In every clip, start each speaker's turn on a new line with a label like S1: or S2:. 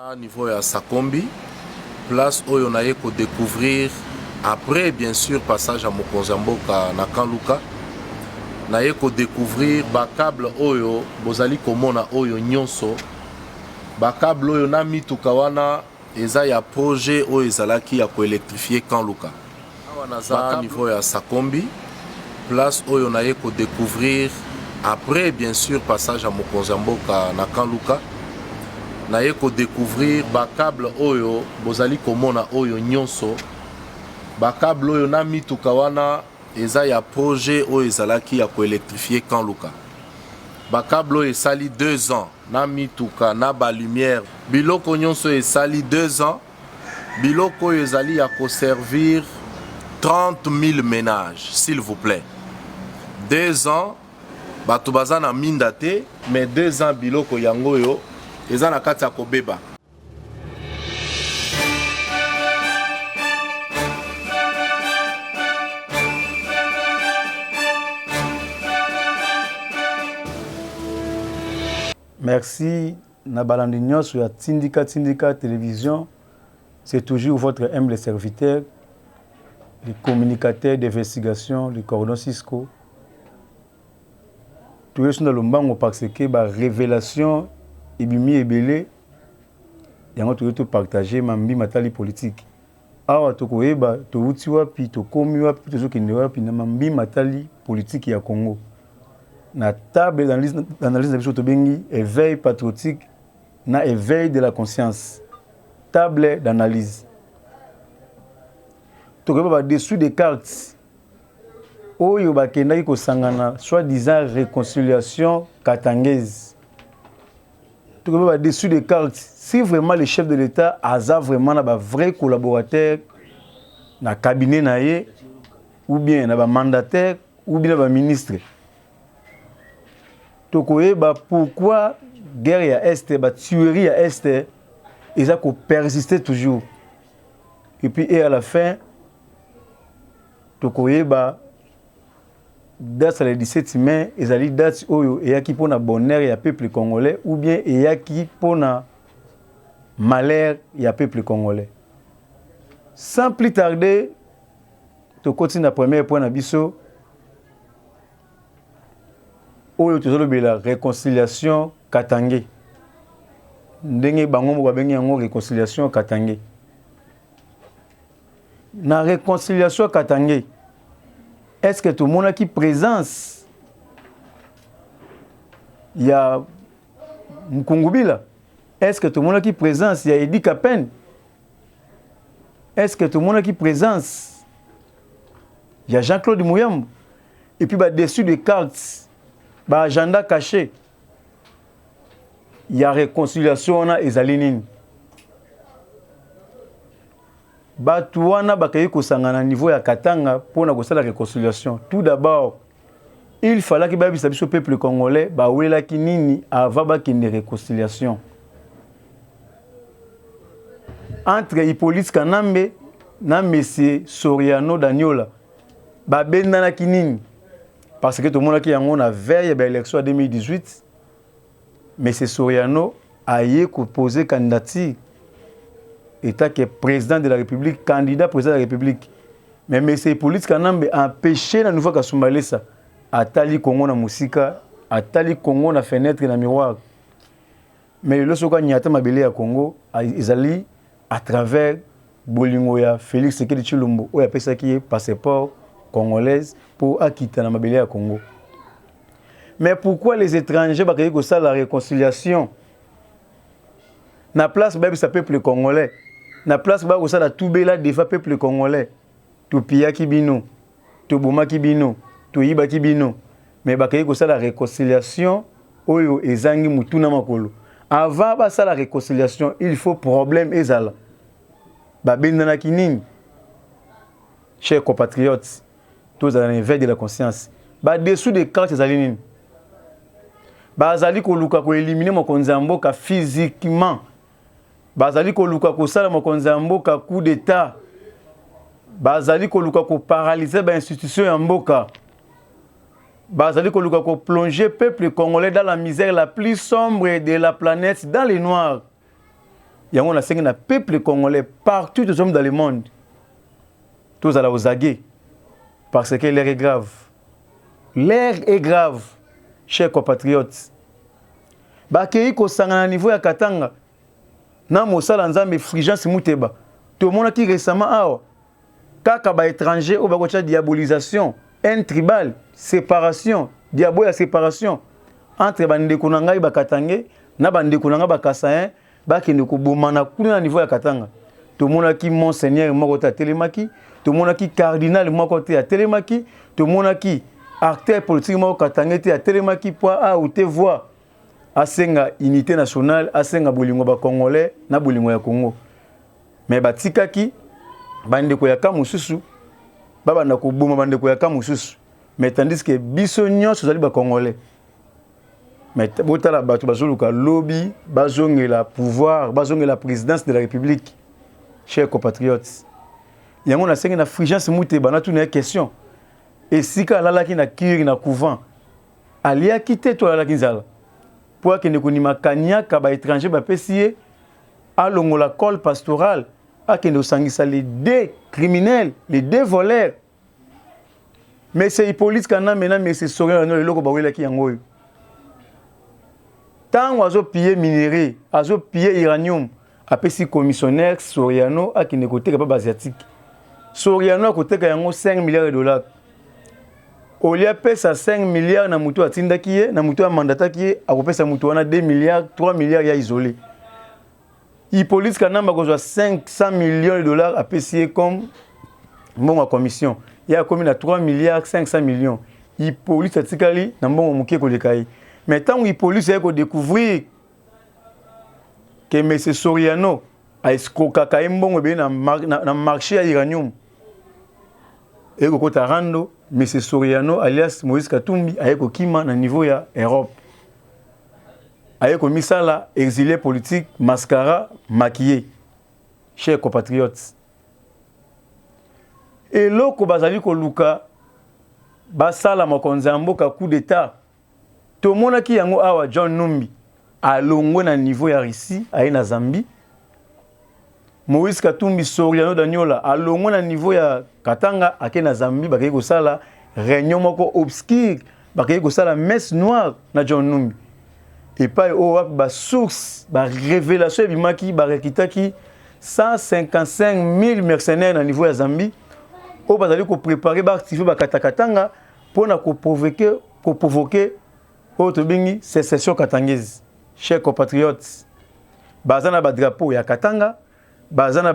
S1: Niveau ya Sakombi, place oyo naye ko decouvrir après bien sur passage ya mokonzi ya mboka na Camp Luka, naye ko decouvrir ba cable oyo bozali komona oyo nyonso, ba cable oyo na mituka wana eza ya projet oyo ezalaki ya ko electrifier Camp Luka. Awa naza niveau ya Sakombi, place oyo naye ko decouvrir après bien sur passage ya mokonzi ya mboka na Camp Luka, naye ko decouvrir ba cable oyo bozali komona oyo nyonso, ba cable oyo na mituka wana eza ya projet oyo ezalaki ya ko electrifier Camp Luka. Ba cable oyo esali 2 ans na mituka na ba lumière, biloko nyonso esali 2 ans. Biloko oyo ezali ya ko servir 30 000 ménages, s'il vous plaît. 2 ans bato baza na minda te, mais 2 ans biloko yango oyo eza na kati ya kobeba.
S2: Merci na balandi nyonso ya Tindika Tindika Television, c'est toujours votre humble serviteur, le communicateur d'investigation, le cordon Cisco. Toyesu na lombango parce que ba révélation ebimi ebele yango toye to partager mambi matali politique. Awa tokoyeba towuti wapi, tokomi wapi mpe tozokende wapi na mambi matali politiki ya Congo. Na table d'analyse na biso tobengi éveil patriotique na éveil de la conscience. Table d'analyse. Tokoyeba ba dessous des cartes oyo bakendaki kosangana soi-disant réconciliation katangaise. Tokoyeba ba dessus de cartes si vraiment le chef de l'État aza vraiment na ba vrai collaborateur na cabinet na ye ou bien na ba mandataire ou bien na ba ministre. Tokoyeba pourquoi guerre ya Est, ba tuerie ya Est eza ko persister toujours. Et puis et à la fin tokoyeba Date ya le 17 mai ezali date oyo eyaki pona bonheur ya peuple congolais ou bien eyaki pona malheur ya peuple congolais. Sans plus tarder, tokoti na premier point na biso oyo tozolobela réconciliation Katangais. Ndenge bango moko babengi yango réconciliation Katangais. Na reconciliation Katangais, est-ce que tomonaki présence ya Mukungubila? Est-ce que tomonaki présence ya Eddy Kapend? Est-ce que tomonaki présence ya Jean-Claude Muyambo? Et puis ba dessus de cartes, ba agenda caché ya réconciliation wana ezali nini? Batu wana bakeyi kosangana na niveau ya Katanga pona kosala reconciliation. Tout d'abord, il fallaki bayebisa biso peuple congolais bawelaki nini avant bakende reconciliation. Entre Hippolyte Kanambe na monsieur Soriano Daniola babendanaki nini? Parce que tomonaki yango na veille ya ba election ya 2018 Monsieur Soriano aye ko poser candidature etant que président de la République, candidat président de la République. Mais Monsieur Hippolyte Kanambe a empêché na nouveau Kasumbalesa atali Congo na musika, atali Congo na fenêtre na miroir. Mais lelo soki anyata mabele ya Congo ezali à travers bolingo ya Félix Tshisekedi Tshilombo oyo apesaki ye passeport congolaise mpo akita na mabele ya Congo. Mais pourquoi les étrangers bakei kosala réconciliation na place bayebisa peuple congolais, na place baya kosala tubela defa peuple congolais, topiyaki bino, tobomaki bino, toyibaki bino, mais bakei kosala réconciliation oyo ezangi mutu na makolo. Avant basala réconciliation, il faut problème ezala. Babendanaki nini? Chers compatriotes, tozala na éveil de la conscience. Ba dessous de cartes ezali nini? Bazali koluka ko éliminer mokonzi ya mboka physiquement. Bazali koluka kosala mokonzi ya mboka coup d'état. Bazali koluka ko paralyser ba institutions ya mboka. Bazali koluka ko plonger peuple congolais dans la misère la plus sombre de la planète, dans le noir. Yango nasengi na peuple congolais partout nous sommes dans le monde, tozala aux aguets parce que l'heure est grave. L'heure est grave, chers compatriotes. Bakei kosangana na niveau ya Katanga na mosala Nzambe Fulgence Muteba. Tomonaki récemment awa kaka ba étranger oyo bakotia diabolisation, haine tribale, séparation, diabo ya séparation entre bandeko na ngai bakatange na bandeko na ngai bakasayen, bakende kobomana kuna na niveau ya Katanga. Tomonaki monseigneur moko te atelemaki, tomonaki cardinal moko te atelemaki, tomonaki acteur politique moko katange te atelemaki po a haute voix asenga unité nationale, asenga bolingo bacongolais na bolingo ya Congo. Mais batikaki bandeko ya ka mosusu babanda koboma bandeko ya ka mosusu, mais tandis que biso nyonso tozali bacongolais. Mais botala bato bazoluka lobi bazongela pouvoir, bazongela présidence de la République. Chers compatriotes, yango nasengi na Fulgence Muteba, natuna ye question: esika alalaki na cure na couvent, aliaki te to alalaki nzala mpo akende kondima kaniaka baétranger bapesi ye, alongola col pastoral, akende kosangisa les deux criminels, les deux voleurs, monsieur Hippolyte Kanambe na monsieur Soriano? Eloko bawelaki yango oyo, ntango azopiller minerai, azopiller uranium, apesi commissionnaire Soriano akende koteka mpa baasiatique. Soriano akoteka yango 5 milliards de dollars. Olie apesa 5 milliards na motu atindaki ye, na motu amandataki ye, akopesa motu wana 2 milliards, 3 milliards ya isolé. Hippolyte Kanambe akozwa 500 millions de dollars, apesi ye comme mbongo ya commission. Ye akomi na 3 milliards 500 millions, Hippolyte atikali na mbongo moke koleka ye. Mais ntango Hippolyte aye kodécouvrir ke monsieur Soriano aescroquaka ye mbongo ebele na marché ya uranium, eye kokota rando, monsieur Soriano alias Moïse Katumbi aye kokima na niveau ya Europe, aye komisala exilé politique, mascara maquillé. Chers compatriotes, eloko bazali koluka basala mokonzi ya mboka coup d'état, tomonaki yango awa. John Numbi alongwe na niveau ya Russie, aye na Zambie. Moïse Katumbi, Soriano Daniola alongwe na niveau ya Katanga, ake na Zambie. Bakei kosala réunion moko obscure, bakei kosala messe noire na John Numbi, epai oyo wapi basource barévélation ebimaki, barecrutaki 155 000 mercenaires na niveau ya Zambie oyo bazali kopréparer baactiver bakatakatanga mpona koprovoquer oyo tobengi sécession katangaise. Chers compatriotes, baza na badrapeau ya Katanga, baza na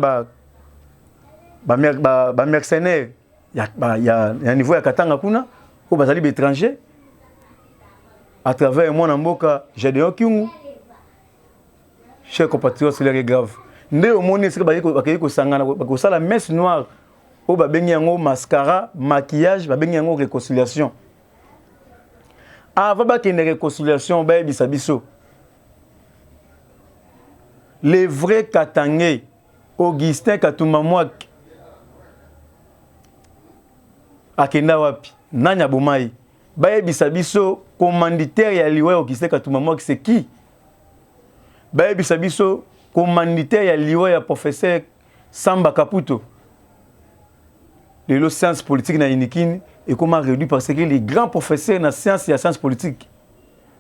S2: bamercenaire ba, ba ya niveau ya Katanga kuna oyo bazali baétranger à travers mwana mboka Gédéon Kyungu. Chers compatriotes, l'heure est grave. Nde omoni esika bakei kosangana, bakosala messe noire oyo babengi yango mascara maquillage, babengi yango réconciliation. Avant bakende réconciliation, bayebisa biso le vrai Katangais Augustin Katumba Mwake akenda wapi, nani aboma ye. Bayebisa biso commanditaire ya liwa ya Augustin Katumba Mwake, c'est qui? Bayebisa biso commanditaire ya liwa ya professeur Samba Kaputo. Lelo science politique na Unikin ekoma réduit parce que les grands professeurs na science ya science politique,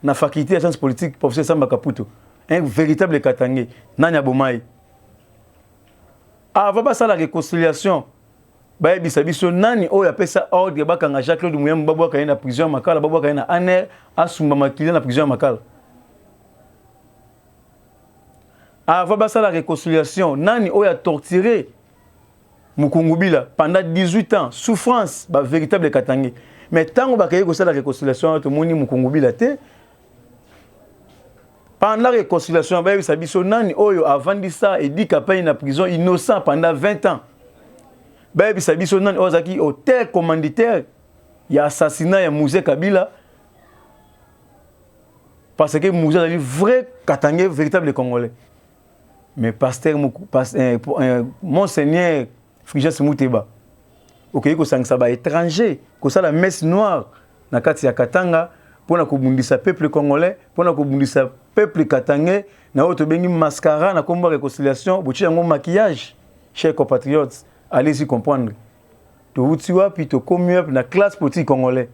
S2: na faculté ya science politique, professeur Samba Kaputo, un véritable Katangais, nani aboma ye? Avant basala réconciliation, bayebisa biso nani oyo apesa ordre bakanga Jacques Claude Muyambo, babwaka ye na prison ya Makala, babwaka ye na ANR, asumba makili na prison ya Makala. Avant basala réconciliation, nani oyo atorturé Mukungubila pendant 18 ans, souffrance, bavéritable Katangais? Mais ntango bakei kosala réconciliation wana, tomoni Mukungubila te. Pendant réconciliation, bayebisa biso nani oyo avandisa Eddy Kapend na prison innocent pendant 20 ans. Bayebisa biso nani oyo azalaki auteur commanditaire ya assassinat ya Mzee Kabila, parce que Mzee azali vrai Katangais, véritable Congolais. Mais pasteur, monseigneur Fulgence Muteba, okei kosangisa baétranger, kosala messe noire na kati ya Katanga mpona kobundisa peuple congolais, mpona kobundisa peuple katangais na oyo tobengi mascara na kombo ya réconciliation, botie yango maquillage. Chers compatriotes, allez-y comprendre towuti wapi, tokomi wapi na classe politique congolais.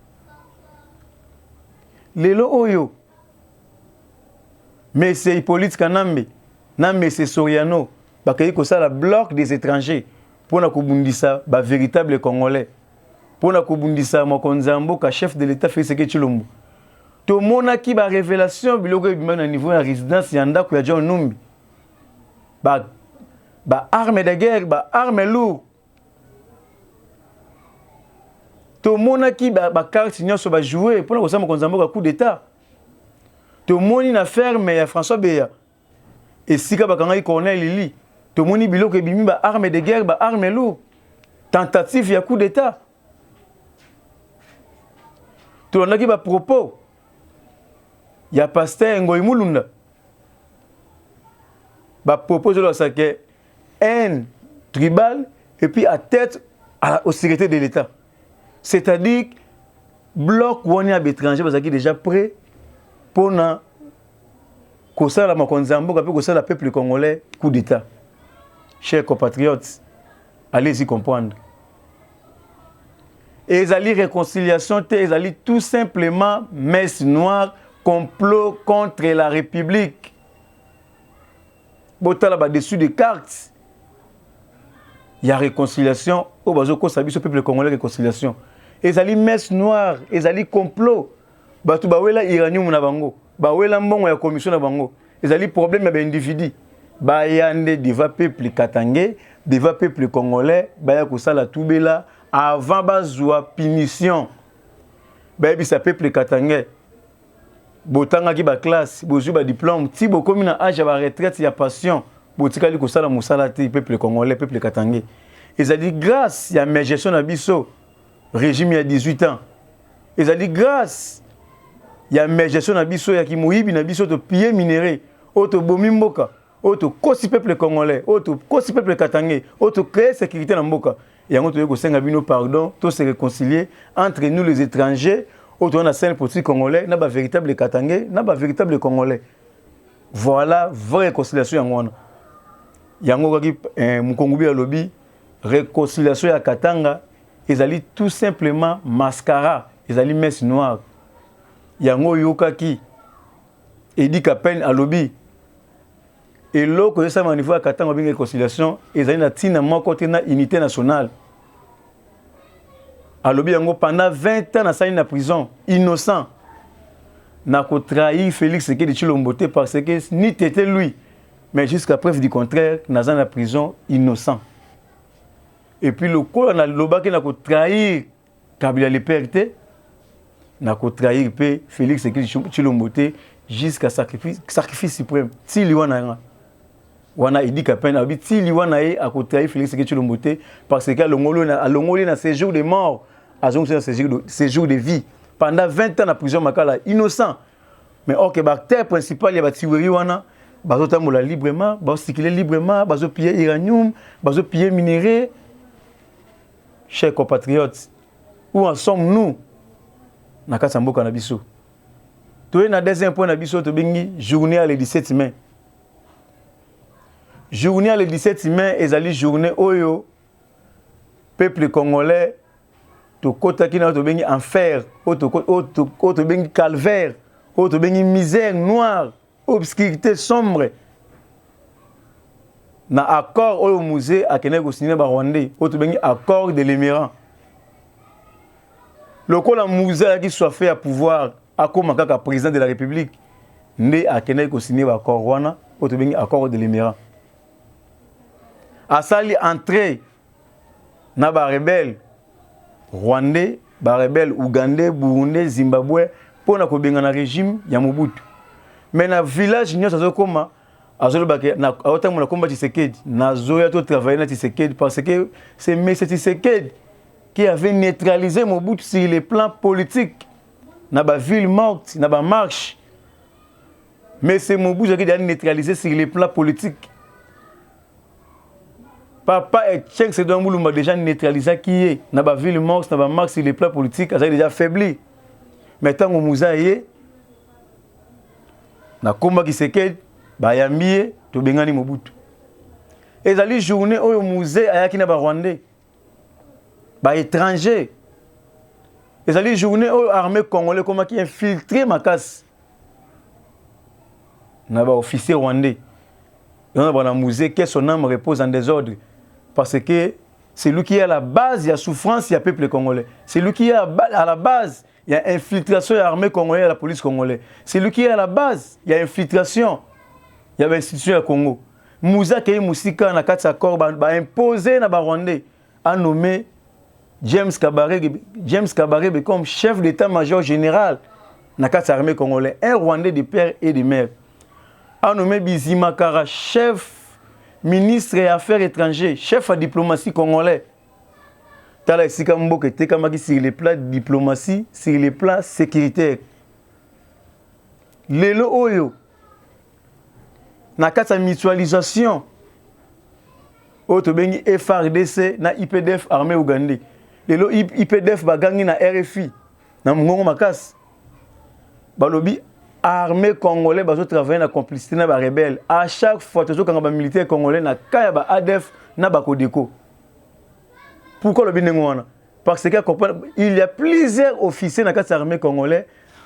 S2: Lelo oyo Monsieur Hippolyte Kanambe na Monsieur Soriano bakei kosala bloc des étrangers mpona kobundisa ba véritable congolais, mpona kobundisa mokonzi ya mboka, chef de l'État Félix Tshisekedi Tshilombo. Tomonaki ba révélation, biloko ebimaki na niveau ya résidence ya ndako ya John Numbi, ba ba arme de guerre, ba arme lourd. Tomonaki ba carte nyonso bajoue mpona kosala mokonzi ya mboka coup d'État. Tomoni na ferme ya François Beya, esika bakangaki Corneille Lili, tomoni biloko ebimi, ba arme de guerre, ba arme lourd, tentative ya coup d'État. Tolandaki ba propos ya pasteur Ngoi Mulunda, ba propos ezolakisa ke haine tribale et puis atteinte au sécurité de l'État, c'est-à-dire bloc wana ya baétranger bazalaki déjà prêt mpona kosala mokonzi ya mboka mpe kosala peuple congolais coup d'État. Chers compatriotes, allez-y comprendre, ezali réconciliation te, ezali tout simplement messe noire, complot contre la République. Botala badessus de cartes ya réconciliation oyo bazokosa biso peuple congolais. Réconciliation ezali messe noire, ezali complot. Bato bawela uranium na bango, bawela mbongo ya commission na bango, ezali problème ya baindividu. Baya nde devant peuple katangais, devant peuple congolais, baya kosala tubela avant bazwa punition. Bayebisa peuple katangais: botangaki baclasse, bozwi badiplôme, ti bokomi na age ya baretraite ya pension, botikali kosala mosala te. Peuple congolais, peuple katangais, ezali grâce ya mégestion na biso, régime ya 18 ans, ezali grâce ya mégestion na biso ya kimoyibi na biso, topiller minerai oyo, tobomi mboka oyo, tokosi peuple congolais oyo, tokosi peuple katangais oyo, tocrée sécurité na mboka yango. Toyei kosenga bino pardon, to se réconcilier entre nous les étrangers oyo toza na scène politique congolais, na bavéritable katangais, na bavéritable congolais. Voilà vraie réconciliation yango wana. Yango kaki mokongubi alobi réconciliation ya Katanga ezali tout simplement mascara, ezali messe noire. Yango oyokaki Eddy Kapend alobi eloko ezosalama na niveau ya Katanga babengi réconciliation ezali na ntina moko te na unité nationale. Alobi yango: pendant 20 ans nasali na prison innocent, nakotrahir Félix Tshisekedi Tshilombo te, parce que ni tete lui, mais jusqu'à preuve du contraire naza na prison innocent. Et puis lokola nalobaki nakotrahir Kabila le père te, nakotrahir mpe Félix Tshisekedi Tshilombo te jusqu'à sacrifice, sacrifice suprême, ti liwa na nga. Wana Eddy Kapend alobi ti liwa na ye akotrahir Félix Tshisekedi Tshilombo te, parce que alongoli na séjour de mort, azongisi na séjour de vie, pendant 20 ans na prison Makala innocent. Mais ok, baacteur principal ya batuerie wana bazotambola librement, bazocirculer librement, bazopiller uranium, bazopiller minerai. Chers compatriotes, où en sommes-nous na kati ya mboka na biso? Toye na deuxième point na biso, tobengi journée ya le 17 mai. Journée ya le 17 mai ezali journée oyo peuple congolais tokɔtaki na oyo tobengi enfer, oyo tobengi calvaire, oyo tobengi misère noire, obscurité sombre, na accord oyo Mzee akendaki kosigner barwandais, oyo tobengi accord de Lemera. Lokola Mzee ayaki soif ya pouvoir, akóma kaka président de la République, nde akendaki kosigner baaccord wana oyo tobengi accord de Lemera. Asali entrée na barebelle rwandais, barebelle ougandais, burundais, zimbabwe, mpo na kobengana régime ya Mobutu. Mais na village nyonso azokóma, azolobaka, aotambola komba Tshisekedi, nazoya totravailler na Tshisekedi, parce que c'est monsieur Tshisekedi qui avait neutralisé Mobutu sur le plan politique na baville morte, na bamarche. Mais c'est Mobutu qui a neutralisé sur le plan politique. Papa Etienne Tshisekedi Mulumba déjà neutralisaki ye na baville morte, na bamarche, sur le plan politique azalaki déjà affaibli. Mais ntango Mzee ye Na komba Kisekedi bayambi ye tobengani Mobutu. Ezali journée oyo Mzee ayaki na ba Rwandais ba étrangers. Ezali journée oyo armée congolais ekomaki infiltré makasi na ba officiers rwandais. Yango na Mzee que son âme repose en désordre parce que c'est lui qui est à la base ya souffrance ya peuple congolais. C'est lui qui est à la base ya infiltration ya armée congolaise ya la police congolaise. C'est lui qui est à la base ya infiltration ya ba institution ya Congo. Mzee akei mosika na kati ya accord ba imposer na ba Rwandais a nommé James Kabarebe comme chef d'état-major général na kati ya armée congolaise, un Rwandais de père et de mère. A nommé Bizima Kara chef ministre des Affaires étrangères, chef à diplomatie congolais. Tala esika mboka etekamaki sur le plan diplomatie, sur le plan sécuritaire. Lelo oyo na kati ya mutualisation oyo tobengi FARDC na UPDF, armée ougandais, lelo UPDF bagangi na RFI na mongongo makasi, balobi armée congolais bazotravaille na complicité na barebelle. À chaque fois tozokanga bamilitaire congolais na ka ya ba ADF na bakodeko. Pourquoi lobi ndenge wana? Parce que il y a plusieurs officiers na kati ya armée congolais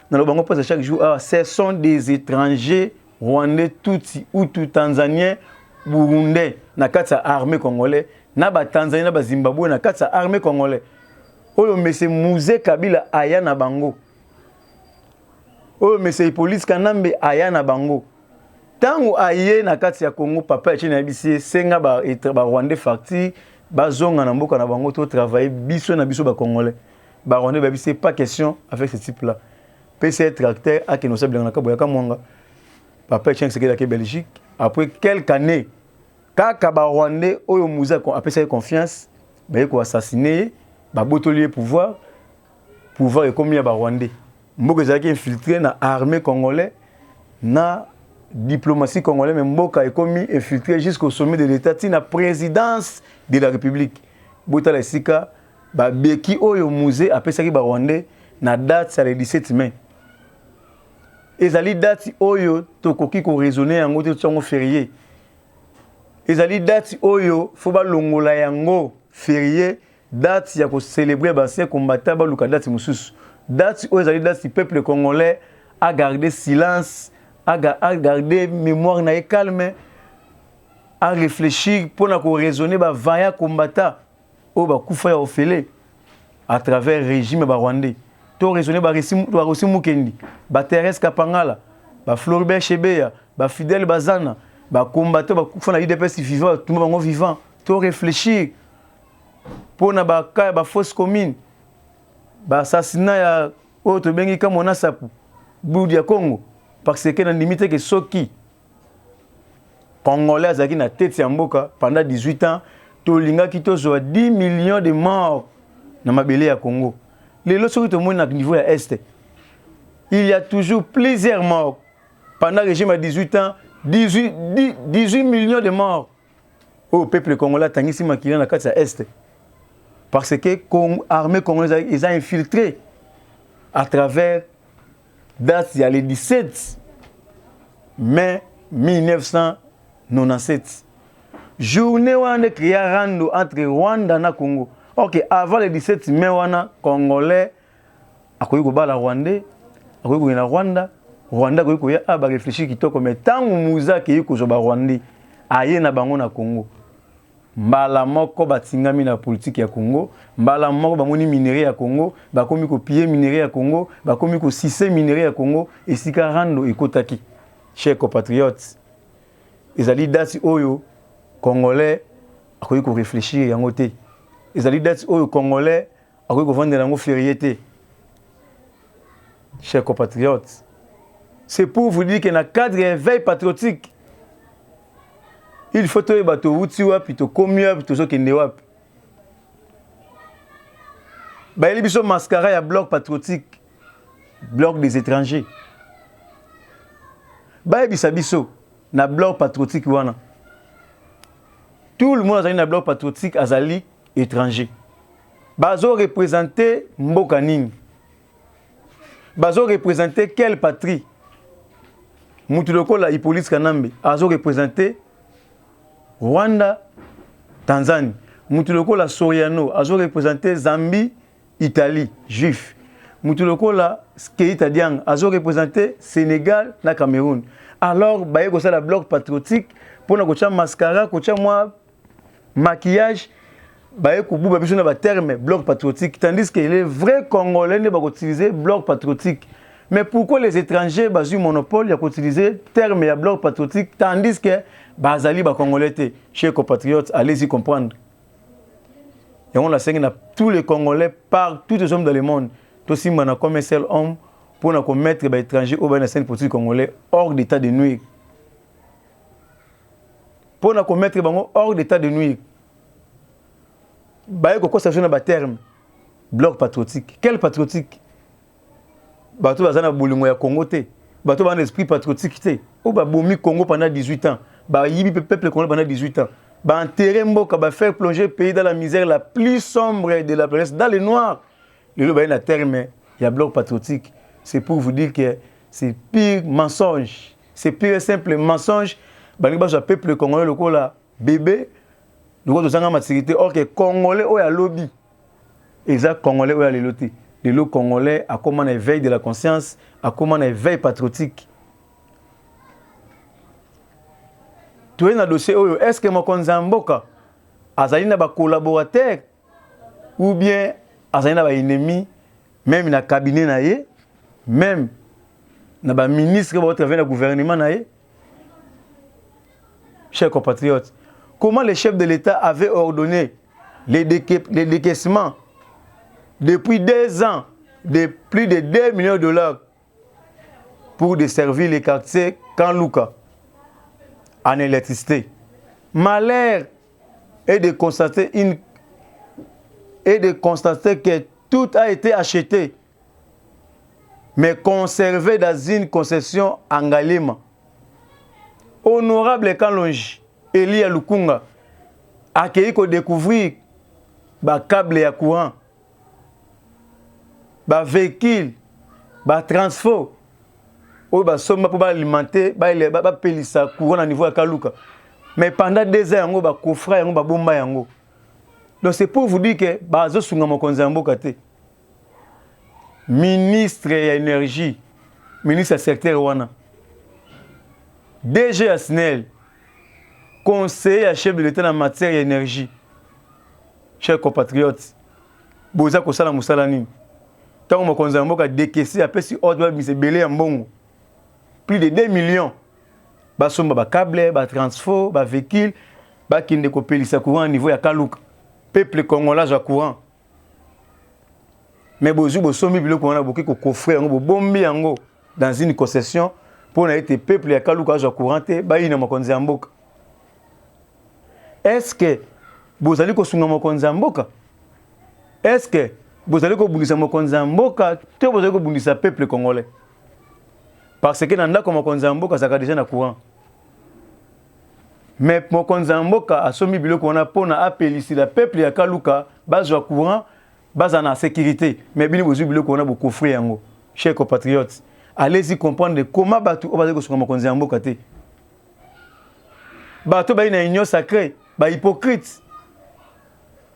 S2: na lobango mpasa chaque jour. Ah, ce sont des étrangers rwandais, tutsi, hutu, tanzanien, burundais na kati ya armée congolais, na batanzanie na bazimbabwe na kati ya armée congolais oyo monsieur Mzee Kabila aya na bango, oyo monsieur Hippolyte Kanambe aya na bango. Ntango aye na kati ya Congo, papa Etienne ayebisi ye: senga barwandais facture, bazonga na mboka na bango, totravaille biso na biso bacongolais. Barwandais bayebisi ye: pas question avec ce type là. Pesa ye tracteur, akende kosala bilanga na Kaboyaka Mwanga. Papa Etienne Tshisekedi ake Belgique. Après quelques années kaka, barwandais oyo Mzee apesa ye confiance baye koassassine ye, babotoli ye pouvoir. Pouvoir ekomi ya barwandais. Mboka ezalaki infiltré na armée congolais, na diplomatie congolais, mais mboka ekomi infiltré jusqu'au sommet de l'État, ntina présidence de la République. Botala esika babeki oyo Mzee apesaki barwandais na date ya le 17 mai. Ezali date oyo tokoki koraisonne yango te, totiango férié. Ezali date oyo fo balongola yango férié, date ya kocélébrer baancien combattant. Baluka date mosusu. Date oyo ezali date peuple congolais a garder silence, a garder mémoire na ye calme, a réfléchir mpona koraisonner bavaillant combattant oyo bakufa ya ofele à travers régime ya barwandais. To raisonner barosi Mukendi, bathérèse Kapangala, bafloribert Chebeya, bafidèle Bazana, bacombattant bakufa na UDPS vivant, batumba bango vivant. To réfléchir mpona baka ya bafosse commune, baassassinat ya oyo tobengi Kamwina Nsapu, Budi ya Congo, parce que nandimi te ke soki congolais azalaki na tete ya mboka pendant 18 ans, tolingaki tozwa 10 millions de morts na mabele ya Congo. Lelo soki tomoni na niveau ya Est, il y a toujours plusieurs morts. Pendant régime ya 18 ans, 18, 18 millions de morts oyo peuple congolais atangisi makila na kati ya Est, parce que armée congolaise eza infiltré à travers date ya le 17 mai 1997. Journée wana nde créa rando entre Rwanda na Congo. Ok, avant le 17 mai wana, congolais akoki kobala rwandais, akoki kokende na Rwanda, Rwanda akoki koya a baréfléchir kitoko. Mais ntango Mzee akei kozwa barwandais, aye na bango na Congo, mbala moko batingami na politike ya Congo. Mbala moko bamoni minerai ya Congo, bakomi kopiller minerai ya Congo, bakomi kosucer minerai ya Congo. Esika rando ekotaki, chers compatriotes, ezali date oyo congolais akoki koréfléchir yango te. Ezali date oyo congolais akoki kovandela yango férié te. Chers compatriotes, c'est pour vous dire que na cadre ya éveil patriotique, il faut toyeba towuti wapi, tokomi wapi, tozokende wapi. Bayeli biso mascara ya bloc patriotique, bloc des étrangers. Bayebisa biso na bloc patriotique wana, tout le monde azali na bloc patriotique azali étranger. Bazoreprésente mboka nini? Bazoreprésente quelle patrie? Mutu lokola Hippolyte Kanambe azo représenter Rwanda, Tanzanie. Mutu lokola Soriano azo représenter Zambie, Italie, juif. Mutu lokola Keita Diang azo représenter Sénégal na Cameroun. Alors baye kosala bloc patriotique pona kotia mascara, kotia mwa maquillage, baye kobuba biso na ba terme bloc patriotique, tandis que les vrais Congolais nde bakoutiliser bloc patriotique. Mais pourquoi les étrangers bazwi monopole ya koutiliser terme ya bloc patriotique, tandis que bazali ba Congolais te? Chers compatriotes, allez-y comprendre. Yango nasengi na tous les Congolais, par tous les hommes dans le monde, tosimbana comme un seul homme mpona komettre baétranger oyo bali na scène politique congolais hors d'état de nuire, mpona komettre bango hors d'état de nuire. Baye kokosa biso na baterme bloc patriotique. Quel patriotique? Bato baza na bolingo ya Congo te, bato baza na esprit patriotique te, oyo babomi Congo pendant 18 ans, bayibi peuple congolais pendant 18 ans, baenterre mboka, bafaire plonger pays dans la misère la plus sombre de la planète, dans le noir. Lelo baye na terme ya bloc patriotique. C'est pour vous dire que c'est pire mensonge, c'est pire et simple mensonge. Balingi bazwa peuple congolais lokola bébé, lokola tozanga maturité. Or que Congolais oyo alobi eza Congolais oyo alelo te. Lelo Congolais akóma na éveil de la conscience, akóma na éveil patriotique. Toye na dossier oyo: est ce que mokonzi ya mboka azali na bacollaborateur ou bien azali na baennemi, même na cabinet na ye, même na baministre baotravaille na gouvernement na ye? Chers compatriotes, comment le chef de l'État avait ordonné les décaissements depuis 2 ans de plus de 2 millions de dollars pour desservir les quartiers Camp Luka en électricité? Malheur est de constater que tout a été acheté, mais conservé dans une concession en Ngaliema. Honorable Kalonji Elia Lukunga akei kodécouvrir bacable ya courant, bavéhicule, batransfo oyo basomba mpo baalimenter, bapelisa courant na niveau ya Kaluka. Mais pendant 2 ans yango bacoffrer yango, babomba yango. Donc c'est pour vous dire que bazosunga mokonzi ya mboka te. Ministre ya énergie, ministre ya secteur wana, DG ya SNEL, conseiller ya chef de l'État na matière ya énergie, chers compatriotes, boza kosala mosala nini? Ntango mokonzi ya mboka décaisser, apesi ordre babimisa ebele ya mbongo, plus de 2 millions, basomba bacable, batransfo, bavéhicule, bakende kopelisa courant na niveau ya Kaluka, peuple congolais azwa courant. Mais bozwi, bosombi biloko wana, bokoki kocoffrer yango, bobombi yango dans une concession mpo na ete peuple ya Kaluka azwa courant te, bayina mokonzi ya mboka. Est ce que bozali kosunga mokonzi ya mboka? Est ce que bozali kobundisa mokonzi ya mboka to bozali kobundisa peuple congolais? Parce que na ndako mokonzi ya mboka azalaka déjà na courant, mais mokonzi ya mboka asombi biloko wana mpona apelisila peuple ya Kaluka bazwa courant, bazala na sécurité. Mais bino bozwi biloko wana, bocoffrer yango. Chers compatriotes, allez-y comprendre comment bato oyo bazali kosunga mokonzi ya mboka te, bato bayi na union sacrée, bahypocrite,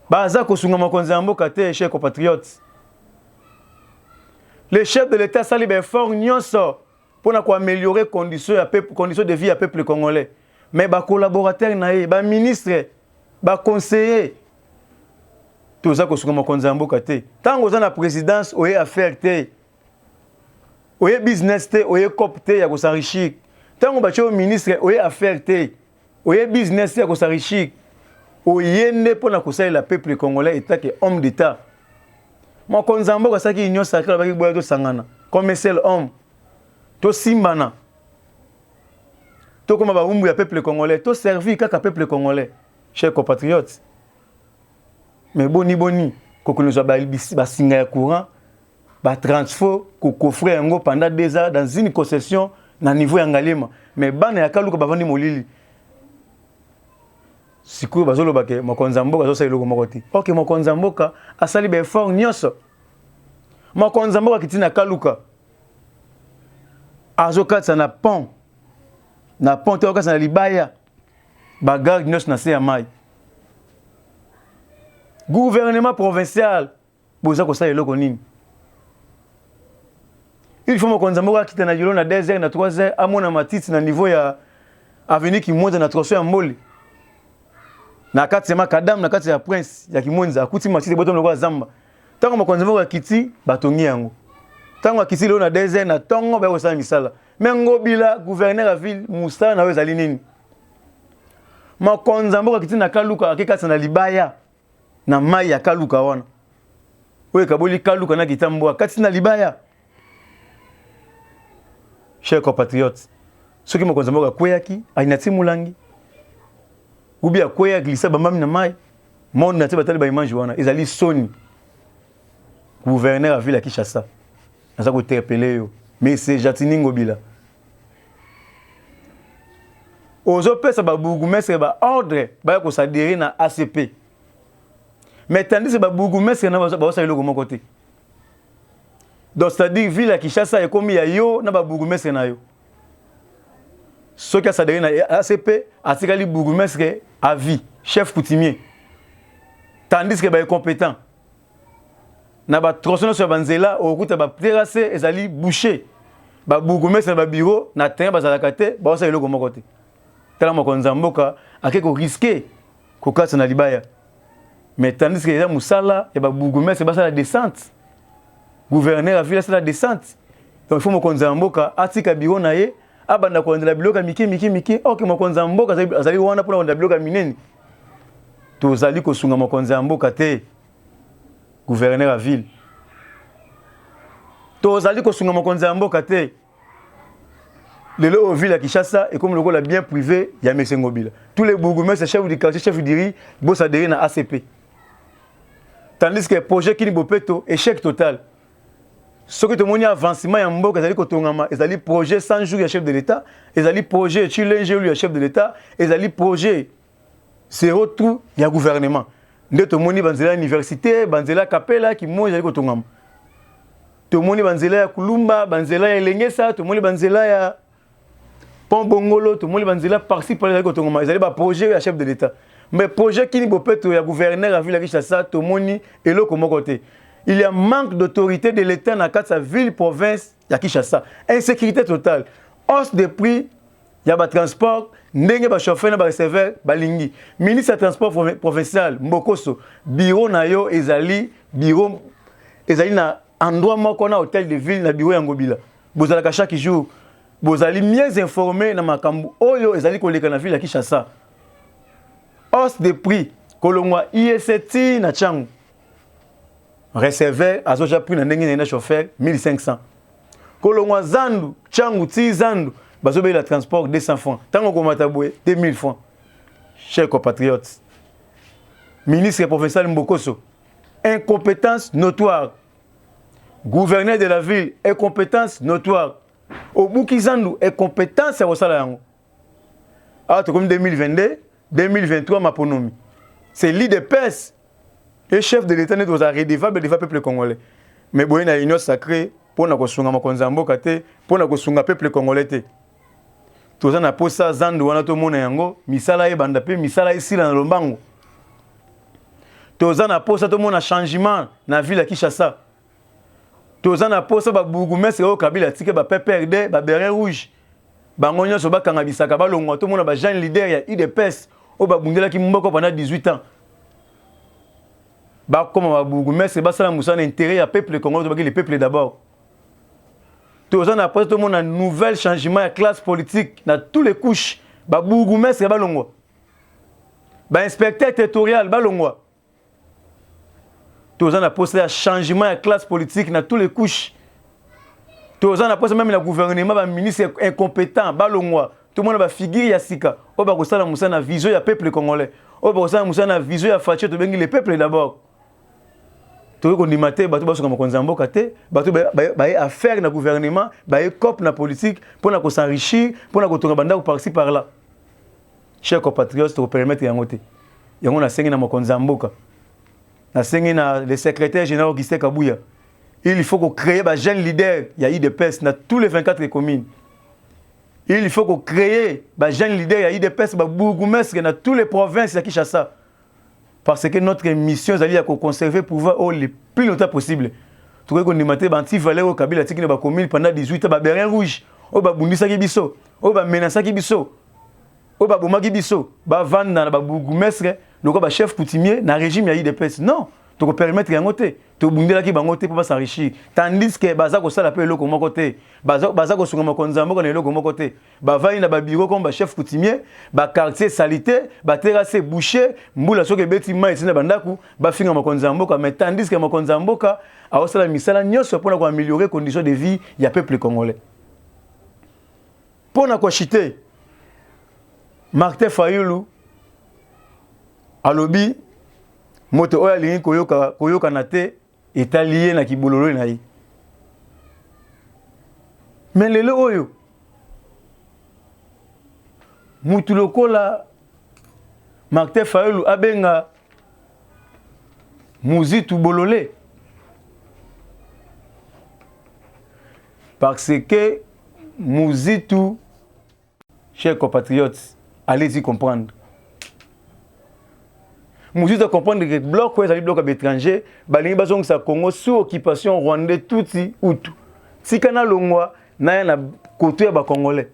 S2: baza kosunga mokonzi ya mboka te. Chers compatriotes, le chef de l'État asali baeffort nyonso mpona koaméliorer condition ya peuple, condition de vie ya peuple congolais, mais bacollaborateur na ye, baministre, baconseiller, toza kosunga mokonzi ya mboka te. Ntango oza na présidence, oye affaire te, oye business te, oye coop te ya kos'enrichir. Ntango batie yo ministre, oye affaire te, oye business te ya kos'enrichir. Oye nde mpona kosalela peuple congolais en tant que homme d'État. Mokonzi ya mboka asalaki union sacrée, alobaki boya tosangana comme seul homme, tosimbana, tokóma bawumbu ya peuple congolais, toservir kaka peuple congolais. Chers compatriotes, mais boni boni kokonozwa basinga ya courant, batransfo, kocoffrer yango pendant 2 ans dans une concession na niveau ya Ngaliema, mais bana ya Kaluka bavandi molili? Sikoyo bazoloba ke mokonzi ya mboka azosala eloko moko te. Ok, mokonzi ya mboka asali baeffort nyonso. Mokonzi ya mboka akiti na Kaluka, azokatisa na pont. Na pont te, okasa na libaya, bagarde nyonso na se ya mai. Gouvernement provincial, boza kosala eloko nini? Il faut mokonzi moko akita na yolo na 2 heures, na 3 heures, amona matiti na niveau ya avenue Kimwenza, na tronçon ya Mboli, na kati ya makadam, na kati ya Prince ya Kimwenza, akuti matiti ebotomi lokola zamba. Ntango mokonzi moko akiti, batongi yango. Ntango akiti lelo na 2 heures na ntongo, baya kosala misala. Me Ngobila, gouverneur ya ville, mosala na yo ezali nini? Mokonzi ya mboka akiti na Kaluka, akekatisa na libaya na mai ya Kaluka wana oyo ekaboli Kaluka na Kitambwa, akatisi na libaya. Chers compatriotes, soki mokonzi ya mboka akweyaki, ainati molangi ubi akweya, glissa, bambami na mai, monde na te batali baimage wana, ezali soni. Gouverneur ya ville ya Kinshasa, naza kointerpeller yo, monsieur Gentiny Ngobila, ozopesa babourgmestre baordre baya koadhérer na ACP, mais tandis que babourgmestre na baosala eloko moko te. Donc c'est-à-dire ville ya Kinshasa ekomi ya yo na babourgmestre na yo. Soki aadhérer na ACP, atikali bourgmestre à vie, chef coutumier, tandis que baincompétent na batronçon nyonso ya banzela okokuta baterrasse ezali bouché, babourgmestre na babureau na terrain bazalaka te, baosala eloko moko te. Tala, mokonzi ya mboka ake korisquer kokatisa na libaya, mais tandis que eza mosala ya babourgmestre basala descente, gouverneur ya ville asala descente. Donc il faut mokonzi ya mboka atika bureau na ye, abanda kolandela biloko ya mike mike mike. Ok, mokonzi ya mboka azali wana mpona kolanda biloko ya minene. Tozali kosunga mokonzi ya mboka te. Gouverneur ya ville, tozali kosunga mokonzi ya mboka te. Lelo oyo ville ya Kinshasa ekomi lokola bien privé ya monsieur Ngobila. Tous les bourgmestres, chef du quartier, chef du rue, boadhérer na ACP, tandis que projet Kin Bopeto, échec total. Soki tomoni avancement ya mboka ezali kotongama, ezali projet 100 jours ya chef de l'État, ezali projet Tshilejelu ya chef de l'État, ezali projet zéro trou ya gouvernement. Nde tomoni banzela ya université, banzela ya Kapela Kimoi ezali kotongama, tomoni banzela ya Kulumba, banzela ya Elengesa, tomoni banzela ya pont Bongolo, tomoni banzela par-ci par ezali kotongama, ezali baprojet ya chef de l'État. Mais projet Kin Bopeto ya gouverneur ya ville ya Kinshasa, tomoni eloko moko te. Il y a manque d'autorité de l'État na kati ya ville province ya Kinshasa, insécurité totale, hausse de prix ya batransport ndenge bachauffeur na bareceveur balingi. Ministre ya transport provincial Mbokoso, bureau na yo ezali, bureau ezali na endroit moko na hôtel de ville, na bureau ya Ngobila. Bozalaka chaque jour, bozali mieux informé na makambo oyo ezali koleka na ville ya Kinshasa. Hausse de prix kolongwa ISC ti na Tshangu, receveur azozwa prix na ndenge na ye na chauffeur 1500. Kolongwa zandu Tshangu ti zandu, bazobela transport 200 francs, ntango okomata boye 2000 francs. Chers compatriotes, ministre provincial Mbokoso, incompétence notoire. Gouverneur de la ville, incompétence notoire. Obuki zandu, incompétence ya kosala yango. Awa tokomi 2022, 2023 maponomi, c'est l'UDPS et chef de l'État nde tozala redevable devant peuple congolais. Mais boye na Union sacrée mpona kosunga mokonzi ya mboka te, mpona kosunga peuple congolais te. Toza na posa zandu wana tomona yango misala ebanda mpe misala esila na lombango. Toza na posa tomona changement na ville ya Kinshasa. Toza na posa babourgmestre oyo Kabila atika, ba PPRD, baberet rouge, bango nyonso bakanga bisaka, balongwa. Tomona bajeune leader ya UDPS oyo babundelaki mboka pendant 18 ans bakoma babourgmestre, basala mosala na intérêt ya peuple congolais. Tobaki le peuple d'abord. Toza na posa tomona nouvelle changement ya classe politique na tous les couches. Babourgmestre balongwa, bainspecteur territorial balongwa. Toza na posa ya changement ya classe politique na tous les couches. Toza na posa même na gouvernement, baministre incompétent balongwa, tomona bafigure ya sika oyo bakosala mosala na vision ya peuple congolais, oyo bakosala mosala na vision ya Fatshi. Tobengi le peuple d'abord. Tokoki kondima te bato basoka mokonzi ya mboka te, bato baye affaire na gouvernement, baye coop na politique mpona kos'enrichir, mpona kotonga bandako par-ci par là. Chers compatriotes, tokopermettre yango te. Yango nasengi na mokonzi ya mboka, nasengi na le secrétaire général Augustin Kabuya, il faut kocréer bajeune leader ya UDPS na tous les 24 communes. Il faut kocréer bajeune leader ya UDPS, babourgmestre na tous les provinces ya Kinshasa, parce que notre mission ezali ya koconserver pouvoir oyo le plus longtemps possible. Tokoki kondima te baantivaleur oyo Kabila atiki na bacommune pendant 18 ans, babérets rouge oyo babundisaki biso, oyo bamenaçaki biso, oyo babomaki biso, bavanda na babourgmestre lokola bachef coutumier na régime ya UDPS. Non, tokopermettre yango te. Tobundelaki bango te mpo bas'enrichir, tandis que baza kosala mpe eloko moko te, baza kosunga mokonzi ya mboka na eloko moko te. Bavandi na babureau comme bachef coutumier, baquartier salité, baterrasse bouché, mbula soki ebeti, mai etina bandako, bafinga mokonzi ya mboka. Mais tandis que mokonzi ya mboka aosala misala nyonso mpona koaméliorer condition de vie ya peuple congolais. Mpona kochuter, Martin Fayulu alobi moto oyo alingi koyoka koyokana te, etali ye na kibololo na ye. Mais lelo oyo, mutu lokola Martin Fayulu abenga Muzitu bolole, parce que Muzitu, chers compatriotes, allez-y comprendre, Muzitu comprendre que bloc oyo ezali bloc ya baétranger, balingi bazongisa Congo sous occupation rwandais, tutsi, hutu. Tika nalongwa, naya na koto ya bacongolais.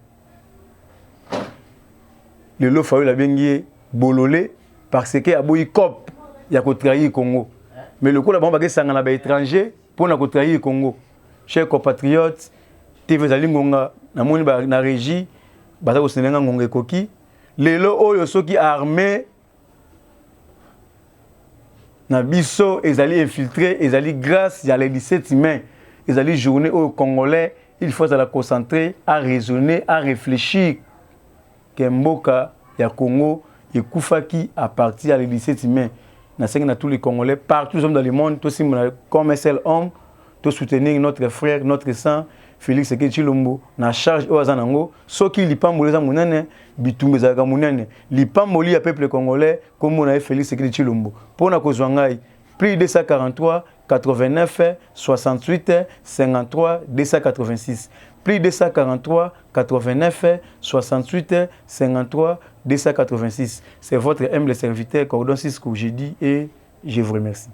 S2: Lelo Fayulu abengi ye bolole parce que aboyi coop ya kotrahir Congo. Mais lokola bango bakesanga na baétranger mpona kotrahir Congo. Chers compatriotes, TV ezali ngonga, namoni na régie baza kosenga ngonga ekoki. Lelo oyo, soki armée na biso ezali infiltré, ezali grâce ya le 17 mai. Ezali journée oyo congolais, il faut azala concentré, à raisonner, à réfléchir ke mboka ya Congo ekufaki à partir ya le 17 mai. Nasengi na tous les Congolais, partout nous sommes dans le monde, tosimba comme un seul homme, tosoutenir notre frère, notre sang, Félix Tshisekedi Tshilombo, na charge oyo aza nango. Soki lipamboli eza monene, bitumba ezalaka monene. Lipamboli ya peuple congolais, kombo na ye Félix Tshisekedi Tshilombo. Mpona kozwa ngai, plus 243 89 68 53 286, plus 243 89 68 53 286. C'est votre humble serviteur Cordon Cisco, j'ai dit, et je vous remercie.